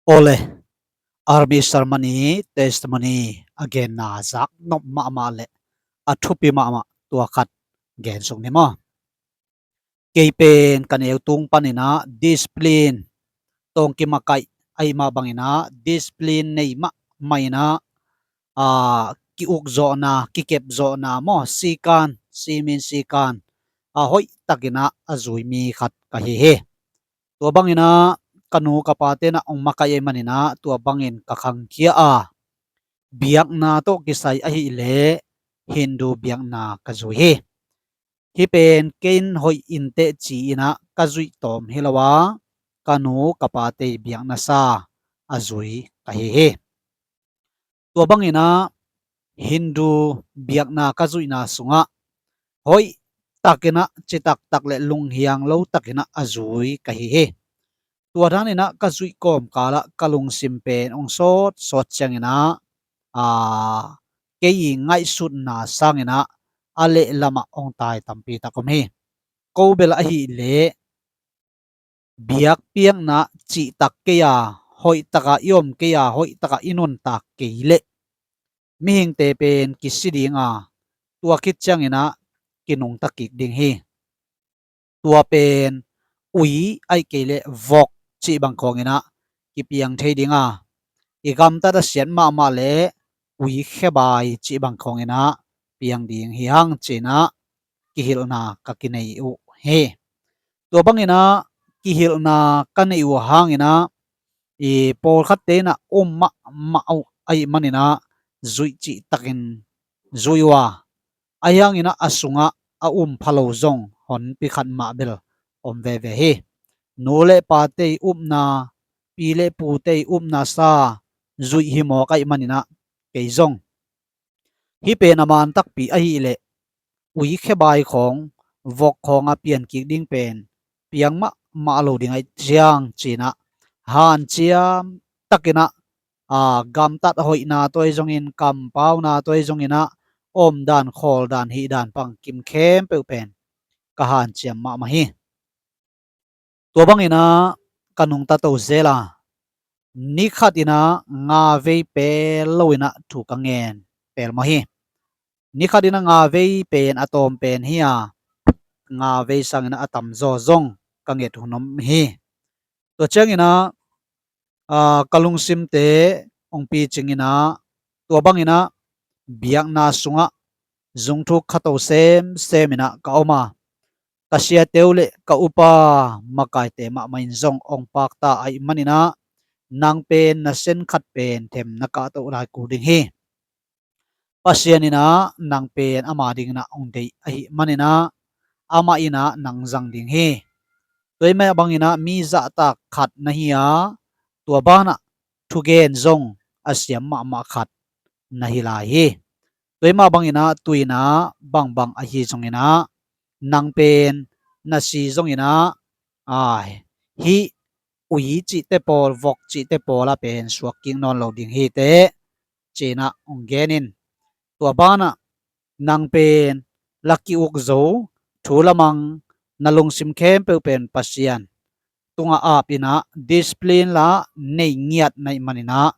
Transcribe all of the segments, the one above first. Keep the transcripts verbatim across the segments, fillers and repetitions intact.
Awle, Army Sermon i testimony a genna zak nop mahmah le a thupi mahmah tua khat gen suk ni maw. Kei pen ka neu tung paninah discipline tawng kimakaih ahi mah banginah discipline nei mahmah inah, aa, ki-ukzawhna, kikepzawhna maw, sikan, simin sikan a hoihtakinah a zui mi khat ka hi hi. Tua banginah ka nu ka pate nah hong makaih ahi maninah tua bangin ka khangkhia a, biakna tawh kisai ahileh Hindu biakna ka zui hi. Hih pen kei in hoih inteh ci-inah ka zuih tawm hi lo a, ka nu ka pate biakna sa a zui ka hi hi. Tua banginah Hindu biakna ka zuihna sungah hoihtakinah citaktak le lunghiang lotakinah a zui ka hi hi. Tua daninah ka zuih kawmkalah ka lungsim pen hong sawtsawt cianginah, aa, kei i ngaihsutna sanginah a lehlamah hong tai tampi tak om hi. Ko bel ahileh biakpiakna cihtak kei a, hoihtaka i om kei a, hoihtaka i nuntak kei leh mihingte pen kisi ding a, tua khit cianginah kinungta kik ding hi. Tua pen ui aih kei leh vok cih bang khawnginah kipiang thei ding a, i gamtat a siat mahmah leh ui khebai cih bang khawnginah piang ding hi hang cinah kihilhna ka kinei uh hi. Tua banginah kihilhna ka neih uh hanginah i pawlkhatte inah um mahmah uh ahi maninah zuih cihtakin zui uh a, ahi hanginah a sungah a um pha lo zong honpi khat mah bel om veve hi. Nu le pate i upna, pi le pute i upna sa zuih hi mawk ahi maninah kei zong hih pen a man takpi ahileh ui khebai khawng vok khawng a pian kik ding pen piang mahmah lo ding ahi ciang cinah hanciam takinah, aa, gamtat hoihna tawh ahi zongin, kampauna tawh ahi zonginah omdan, khawldan, hihdan pang kim khempeuh pen ka hanciam mahmah hi. Tua banginah ka nungta to zel a, ni khatinah nga vei pel loinah thu ka ngen pel mah hi. Ni khatinah nga vei pen a tawm pen hi a, nga vei sanginah a tamzaw zong ka nget hun om hi. Tua cianginah, aa, ka lungsimte hong picinginah tua banginah biakna sungah zungthuk khato semseminah ka om a, ka siate uh le ka upa makaite mahmah in zong hong pakta ahi maninah nang pen na sen khat pen them na kahtoh lai kul ding hi. Pasian inah nang pen ama dinginah hong deih ahi maninah amah inah nang zang ding hi. Tua ahih mah banginah mi zahtak khat na hi a, tua banah thugen zong a siam mahmah khat na hi lai hi. Tua ahih mah banginah tuinah bangbang ahi zonginah nang pen na si zonginah, ai, hih ui cihte pawl, vok cihte pawl ah pen suak kik nawn lo ding hi teh, cinah hong genin. Tua banah nang pen la ki-uk zo, thu lamang na lungsim khempeuh pen Pasian tungah apinah discipline la nei ngiat na hih maninah,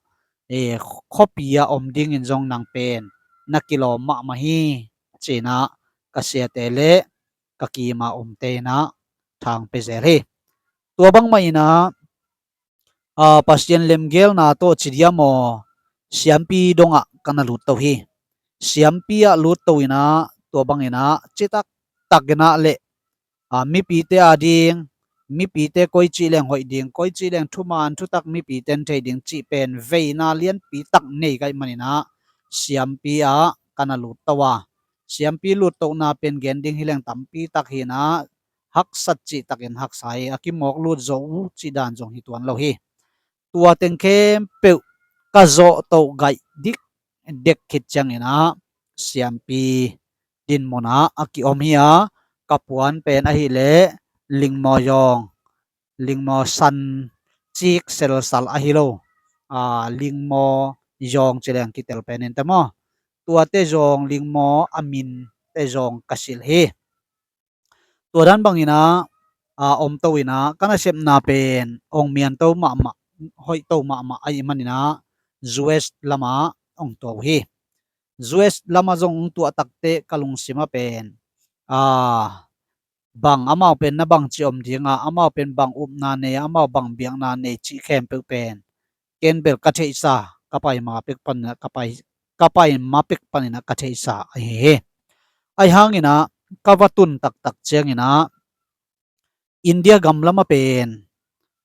e, khuapi ah om dingin zong nang pen na kilawm mahmah hi, cinah ka siate le ka kima omte inah thang pia zel hi. Tua bangmah inah, a, Pasian lemgelna tawh ci diam aw, siampi dongah ka na lutto hi. Siampi ah lutto inah tua banginah citaktak inah le, a, mipite ading, mipite koi cih leng hoih ding, koi cih leng thuman thutak mipite in thei ding cih pen veina lianpi tak nei ka hih maninah siampi ah ka na lutto a. Siampi luttohna pen gen ding hi leng tampi tak hinah haksat cihtakin haksa hi, a kimawk lut zo uh cih dan zong hi tuan lo hi. Tua teng khempeuh ka zawhtoh gaih dikdek khit cianginah siampi dinmunah a kiom hi a, ka puan pen ahileh lingmaw zawng, lingmaw san cik selsal ahi lo, a, lingmaw zawng ci leng kitel pen in te maw? Tuate zawng, lingmaw a minte zawng ka silh hi. Tua dan banginah, a, omto inah ka nasepna pen hong mianto mahmah hoih to mahmah ahih manin ah U S lamah hong tua uh hi. U S lamah zong hong tuah takteh ka lungsim ah pen, aa, bang amau pen na bangci om ding a, amau pen bang upna nei a, amau bang biakna nei cih khempeuh pen ken bel ka theihsa, ka pai ma pek panin ah, ka pai, ka pai ma pek panin ah ka theihsa ahi hi. Ahi hangin ah ka va tun taktak ciangin ah India gam lamah pen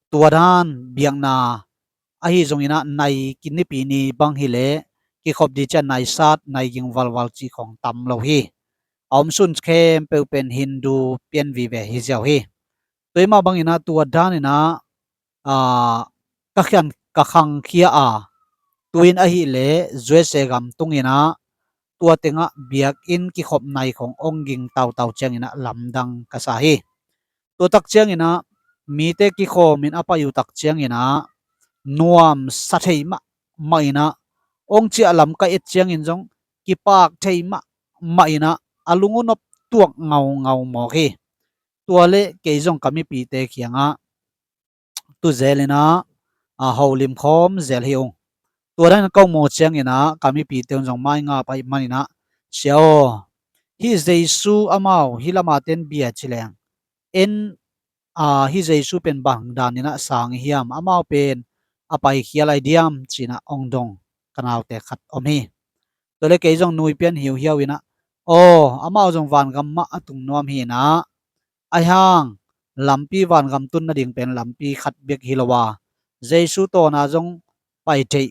tua dan biakna ahi zongin ah nai kinipi ni bang hileh kikhop ding ciang nai sat, nai ging valval cih khong tam lo hi. A omsun khempeuh pen Hindu pian vive hi ziau hi. Tua mah bangin ah tua danin ah, aa, ka khian ka khangkhia a, tu-in ahileh U S A gam tungin ah tua tengah biakinn kikhop nai khong hong ging tautau ciangin ah lamdang ka sa hi. Tua tak ciangin ah mite kikhawmin a pai uh tak ciangin ah nuamsa thei mahmah in ah, hong ciah lam ka et ciangin zong kipak thei mahmah in ah, a lung uh nop tuak ngaungau mawk hi. Tua leh kei zong ka mipite kiangah tu zel in ah, a, holim khawm zel hi ung. Tua dan ka hong mu ciangin ah ka mipite un zong maingap ahih manin ah, "Sia aw, hih Jesu amau hih lamah ten bia ci leng, en, a, hih Jesu pen bang danin ah sang i hiam? Amau pen a paikhial lai diam?" ci-in ah hong dong ka naute khat om hi. Tua leh kei zong nui pian hiuhiau in ah, "Aw, amau zong vangam mah a tung nuam hi in ah, ahi hang lampi vangam tun nading pen lampi khat bek hi lo a, Jesu tawna zong pai theih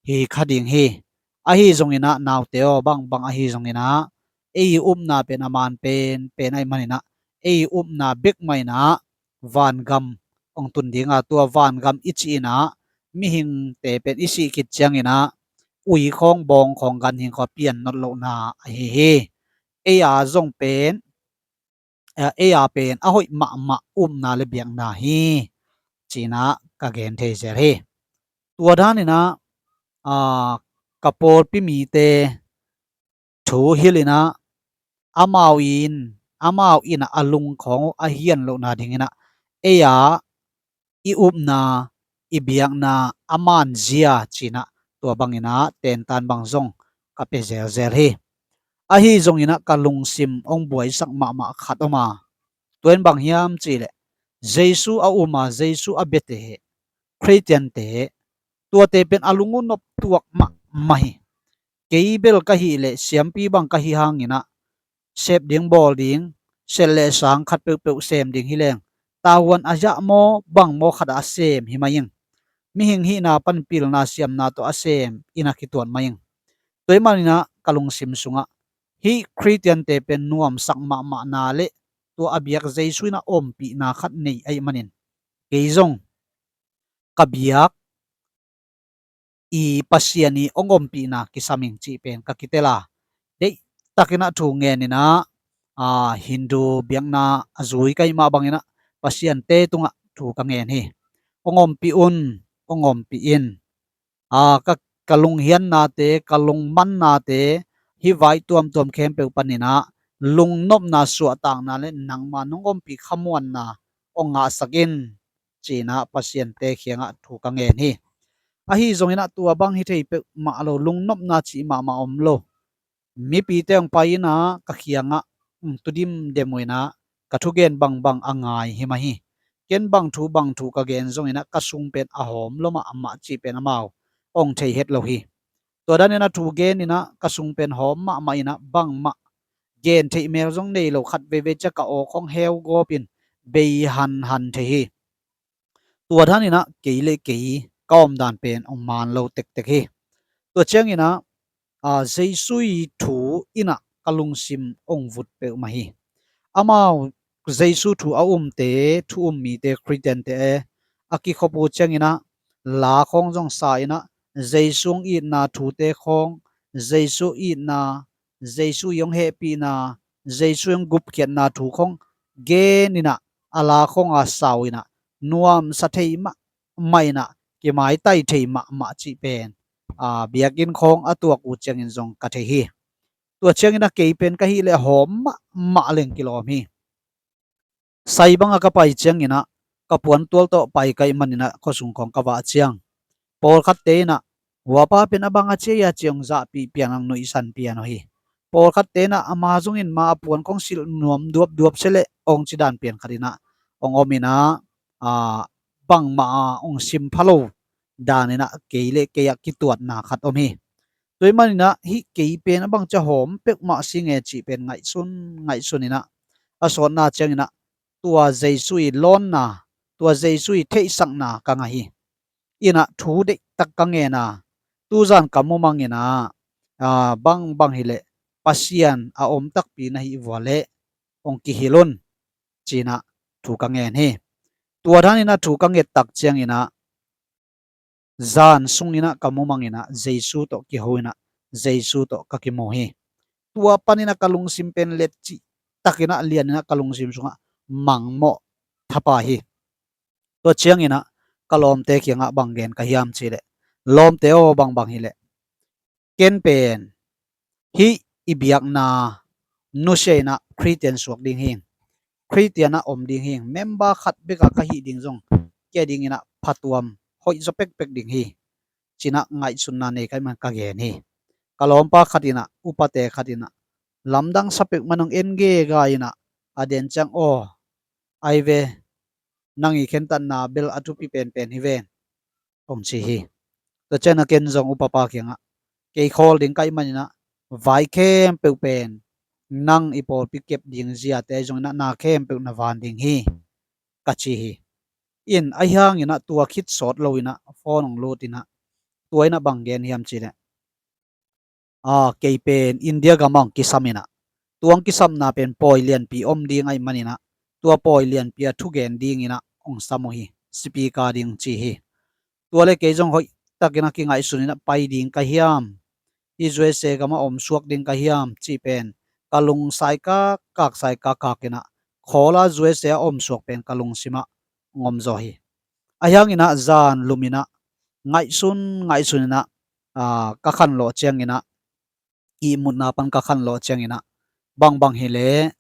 hi kha ding hi. Ahi zongin ah naute aw, bangbang ahi zongin ah ei upna pen a man penpen ahih manin ah, ei upna bek mah in ah vangam hong tun ding a, tua vangam i cih in ah mihingte pen i sih khit ciangin ah ui khawng, bawng khawng, ganhing khawng a pian nawn lohna ahi hi. Ei a zong pen, eh, ei a pen a hoih mahmah upna le biakna hi," ci-in ah ka gen thei zel hi. Tua danin ah, aa, ka pawlpi mite thu hilh in ah, amau in, amau in ah a lung khawng uh a hian lohna dingin ah ei a i upna, i biakna a man zia ci-in ah tua bangin ah tentan bang zong ka pia zelzel hi. Ahi zongin ah ka lungsim hong buaisak mahmah khat om a, tua in bang hiam cih leh Jesu a um a, Jesu a biate, Khristiante, tuate pen a lung uh nop tuak mahmah hi. Kei bel ka hih leh siampi bang ka hi hangin ah sep ding, bawl ding, sel le sang khat peuhpeuh sem ding hi leng, tavuan a zah maw, bang maw khat ah a sem hi mah ing. Mihing hihna pan pilna siamna tawh a sem in a kituat mah ing. Tua ahih manin ah ka lungsim sungah hih Khristiante pen nuamsak mahmahna le tua a biak Jesu in a ompihna khat nei ahih manin, kei zong ka biak i Pasian i hong ompihna kisam ing cih pen ka kitel a, deihtakin ah thu ngen in ah, aa, Hindu biakna a zui ka hih mah bangin ah Pasiante tungah thu ka ngen hi. Hong ompih un, hong ompih in. Aa, ka, ka lunghiannate, ka lungmannate, hih vai tuamtuam khempeuh panin ah lungnopna suahtakna le nangma nong ompih khamuanna hong ngahsak in, ci-in ah Pasiante kiangah thu ka ngen hi. Ahi zongin ah tua bang hi thei peuhmah lo, lungnopna cih mahmah om lo. Mipite hong pai in ah ka kiangah, um, tu dimdem uh in ah ka thugen bangbang a ngai hi mah hi. Ken bang thu bang thu ka gen zongin ah ka sung pen a hawm lo mahmah cih pen amau hong thei het lo hi. Tua danin ah thu gen in ah ka sung pen hawm mahmah in ah bangmah gen theih mel zong nei lo, khat veivei ciang ka aw khawng heu gawp in bei hanhan thei hi. Tua danin ah kei le kei ka omdan pen hong man lo tektek hi. Tua ciangin ah, aa, Jesu i thu in ah ka lungsim hong vut peuhmah hi. Amau Jesu thu a umte, thu um mite, Khristiante a kikhop uh ciangin ah la khawng zong sa in ah, Jesu hong itna thute khawng, Jesu itna, Jesu i hong hehpihna, Jesu i hong gupkhiatna thu khawng gen in ah, a la khawng a sau in ah, nuamsa thei mahmah in ah, kimaitai thei mahmah cih pen, aa, biakinn khawng a tuak uh ciangin zong ka thei hi. Tua ciangin ah kei pen ka hih leh hawm mahmah leng kilawm hi. Sai bangah ka pai ciangin ah, ka puantual tawh pai ka hih manin ah khuasung khawng ka vah ciang, pawlkhatte in ah, "Huapa pen a bang a ci a hia?" ci hong zahpih pian, hong nuihsan pian uh hi. Pawlkhatte in ah, "Ama zong in ma a puan khawng silh nuam duapduap se leh," hong ci dan pian khat in ah hong om in ah, aa, bangmah a hong sim pha lo dan in ah kei le kei ah kituatna khat om hi. Tua hih manin ah, "Hih kei pen a bang ci a hawm peuhmah si nge?" cih pen ngaihsun ngaihsun in ah, a sawtna ciangin ah tua Jesu i lawnna, tua Jesu i theihsakna ka ngah hi. In ah thu deihtak ka ngen a, tuzan ka mumang in ah, aa, bangbang hileh Pasian a om takpi na hih vua leh hong kihilh un, ci-in ah thu ka ngen hi. Tua dan in ah thu ka nget tak ciangin ah, zan sungin ah ka mumang in ah Jesu tawh kiho in ah Jesu tawh ka kimu hi. Tua panin ah ka lungsim pen let cihtak in ah, lian in ah ka lungsim sungah mangmawh thapai hi. Tua ciangin ah ka lawmte kiangah bang gen ka hiam cih leh, "Lawmte aw, bangbang hileh ken pen hih i biakna nusia in ah Khristian suak ding hi. Khristian ah om ding hi. Member khat bek ah ka hih ding zong kei adingin ah phatuam hoih zaw pekpek ding hi," ci-in ah ngaihsutna nei ka hih man ka gen hi. Ka lawmpa khat in ah, upate khat in ah, lamdang sa peuhmah in hong en gega in ah, a den ciang, "Aw, ai ve, nang i khentatna bel a thupi penpen hi ven," hong ci hi. Tua ciangin ah ken zong upapa kiangah, "Kei khawl ding ka hih manin ah vai khempeuh pen nang i pawlpi kep ding ziate ahi zongin ah na khempeuh na van ding hi," ka ci hi. In, ahi hangin ah tua khit sawt lo in ah phone hong lut in ah, tua in ah bang gen hiam cih leh, "Aa, kei pen India gam ah hong kisam in ah, tua hong kisamna pen pawi lianpi om ding ahih manin ah, tua pawi lianpi ah thugen dingin ah hong sam uh hi, speaker ding," ci hi. Tua leh kei zong hoihtakin ah kingaihsun in ah, "Pai ding ka hiam, hih U S A gam ah om suak ding ka hiam?" cih pen ka lung sai kak kak, sai kak kak in ah, khawl a U S A ah om suak pen ka lungsim ah hong om zaw hi. Ahi hangin ah zan lum in ah, ngaihsun ngaihsun in ah, aa, ka khanlawh ciangin ah, ihmutna pan ka khanlawh ciangin ah, bangbang hileh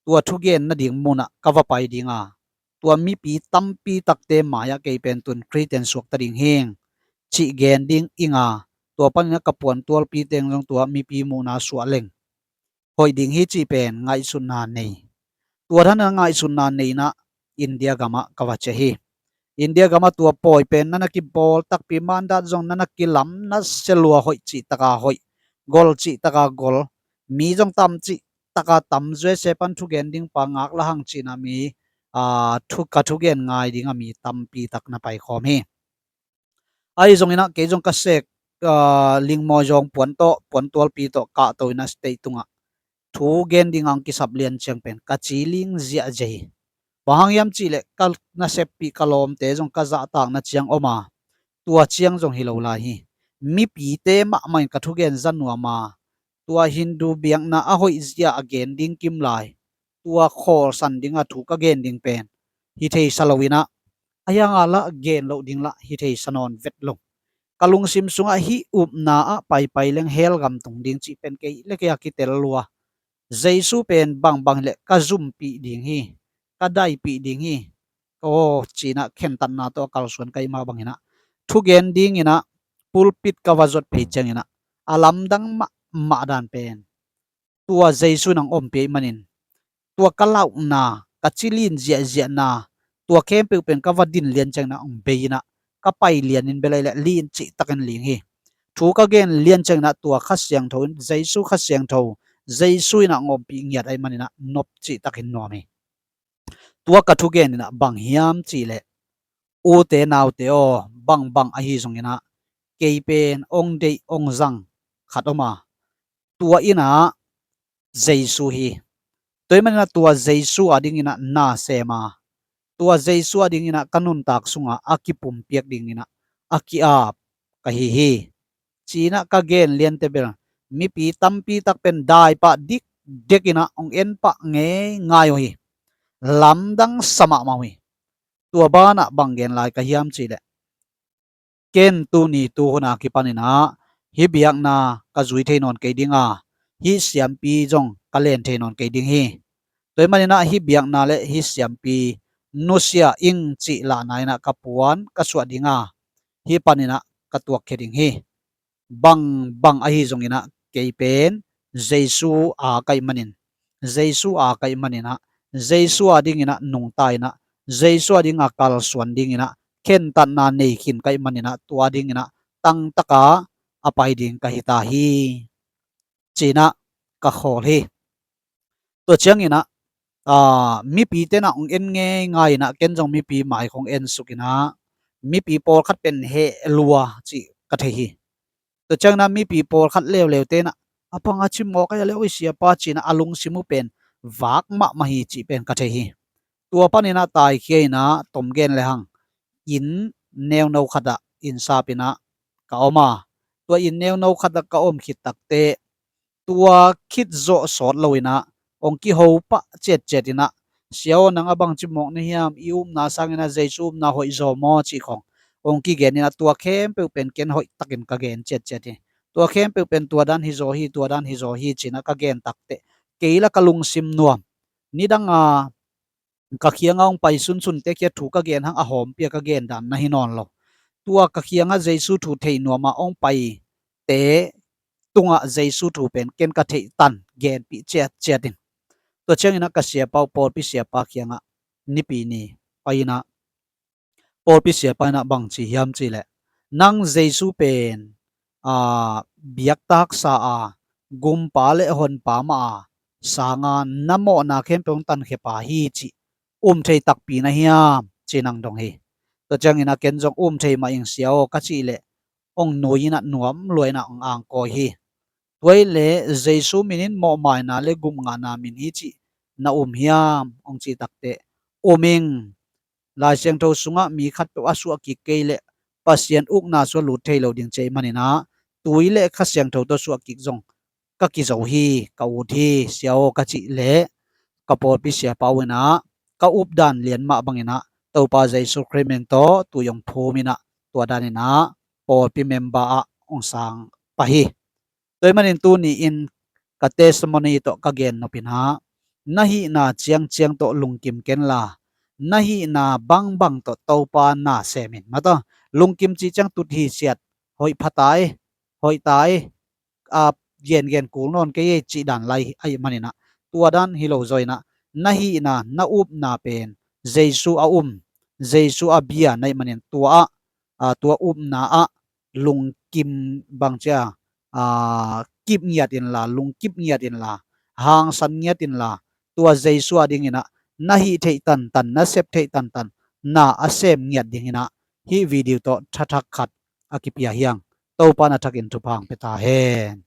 tua thugen nading mun ah ka va pai ding a, tua mipi tampi takte mai-ah kei pen tu-in Khristian suak ta ding hi ing, cih gen ding ing a, tua panin ah ka puantualpi teng zong tua mipi muhna suah leng hoih ding hi cih pen ngaihsutna nei. Tua dan a ngaihsutna nei in ah India gam ah ka va ciah hi. India gam ah tua pawi pen na na kibawl takpi, mandat zong na na kilam nasia lua, hoih cihtak a hoih, gol cihtak a gol, mi zong tam cihtak a tam, U S A pan thugen ding pa ngaklah hang ci-in ah mi, aa, thu, ka thugen ngai ding a mi tampi tak na paikhawm hi. Ahi zongin ah kei zong ka sek, aa, Lingmawizawng puan tawh, puantualpi tawh kahto in ah stage tungah thu gen ding a hong kisap lian ciang pen ka ci ling ziahziah hi. Bang hang hiam cih leh ka naseppih ka lawmte zong ka zahtakna ciang om a, tua ciang zong hi lo lai hi. Mipite mahmah in ka thugen za nuam a, tua Hindu biakna a hoih zia a gen ding kim lai, tua khawlsan ding a thu ka gen ding pen hi thei sa lo in ah, ahi hang a lah gen loh ding lah hi thei sa nawn vet lo. Ka lungsim sungah hih upna ah paipai leng hell gam tung ding cih pen kei le kei a kitel lua. Jesu pen bangbang hileh ka zumpih ding hi, ka daipih ding hi, aw, ci-in ah khentatna tawh a kalsuan ka hih mah bangin ah, thugen dingin ah pulpit ka va zuat phei ciangin ah, a lamdang mahmah dan pen tua Jesu in hong ompih ahih manin, tua ka lauhna, ka ci lin ziahziahna, tua khempeuh pen ka va din lian ciangin ah hong bei in ah, ka pai lian in bel ahih leh lin cihtakin ling hi. Thu ka gen lian ciangin ah tua Kha Siangtho in, Jesu Kha Siangtho, Jesu in ah hong ompih ngiat ahih manin ah nop cihtakin nuam hi. Tua ka thugen in ah bang hiam cih leh, ute naute aw, bangbang ahi zongin ah kei pen hong deih hong zang khat om a, tua in ah Jesu hi. Tua ahih manin ah tua Jesu adingin ah na sem a, tua Jesu adingin ah ka nuntak sungah a kipumpiak dingin ah a ki-ap ka hi hi, ci-in ah ka gen liante bel mipi tampi tak pen daipah dikdekin ah hong en pah ngeingai uh hi. Lamdang sa mahmah uh hi. Tua banah bang gen lai ka hiam cih leh, ken tuni tuhun a kipanin ah hih biakna ka zui thei nawn kei ding a, hih siampi zong ka len thei nawn kei ding hi. Tua ahih manin ah hih biakna le hih siampi nusia ing cih lahna inah ka puan ka suah dinga, hih paninah ka tuakkhia ding hi. Bang bang ahi zonginah kei pen Jesu a kaih manin, Jesu a kaih maninah, Jesu a dinginah nungta inah, Jesu a dinga kalsuan dinginah khentatna nei khin kaih maninah, tua dinginah tangtaka a pai ding ka hita hi, cinah ka khawl hi. Tua cianginah, aa, mipi tenah hong en ngeingai inah, ken zong mipi mai khong en sukinah, mipi pawlkhat pen heh lua cih ka thei hi. Tua cianginah mipi pawlkhat leuleu tenah, a panga cimawh ka hi a le oi siapa cinah a lungsim uh pen vak mahmah hi cih pen ka thei hi. Tua paninah taikhia inah tom gen le hang, inn neuno khatah inn sapinah ka om a, tua inn neuno khatah ka om khit takteh, tua khit zawh sawt loinah hong kiho pah ciatciat inah, sia aw, nang a bang cimawh na hiam, i upna sanginah Jesu upna hoih zaw maw cih khong hong kigen inah, tua khempeuh pen ken hoih takin ka gen ciatciat hi. Tua khempeuh pen tua dan hizaw hi, tua dan hizaw hi cinah ka gen takteh, kei la ka lungsim nuam. Nidanga ka khianga hong pai sunsunte kia thu ka gen hang a hawmpia ka gen dan na hi nawn lo. Tua ka khianga Jesu thu thei nuama hong paite tungah Jesu thu pen ken ka theih tan genpih ciatciat in. Tua cianginah ka siapa uh pawlpi siapa khiangah nipi ni pai inah, pawlpi siapa inah bang ci hiam cihleh, nang Jesu pen, aa, biaktaksa a, gumpa le honpa mah a, sanga na mawhna khempeuh hong tankhia pa hi cih um thei takpi na hiam, ci nang dong hi. Tua cianginah ken zong um thei mah ing sia aw ka cih leh, hong nui inah nuam lua inah hong angkawi hi. Tua hileh Jesu minin mawhmaina le gupngahna min hi cih na um hiam hong cih takteh, um ing. Lai Siangtho sungah mi khatpeuh a suah kik kei leh Pasian ukna sungah lut thei lo ding ci ahih maninah, tui le Kha Siangtho tawh suah kik zong ka kizo hi, ka ut hi, sia aw ka cih leh, ka pawlpi siapa uh inah ka updan lian mah banginah Topa Jesu Khrih min tawh tui hong phum inah, tua daninah pawlpi member ah hong sang pah hi. Tua ahih manin tuni-in ka testimony tawh ka gen nop inah, na hihna ciangciang tawh lungkim kenla, na hihna bangbang tawh Topa na sem in. Mataw, lungkim cih ciang tut hi siat, hoih pha ta ei, hoih ta ei, a, gengen kul nawn kei ei cih dan lai ahih maninah, tua dan hi lo zaw inah, na hihna, na upna pen Jesu a um, Jesu a bia na hih manin tua ah, aa, tua upna ah lungkim bang cia, aa, kip ngiat inla, lungkip ngiat inla, hangsan ngiat inla, tua Jesu a dinginah na hih theih tantan, na sep theih tantan na a sem ngiat dinginah hih video tawh thathak khat a kipia hi hang. Topa na thakin thupha hong pia ta hen.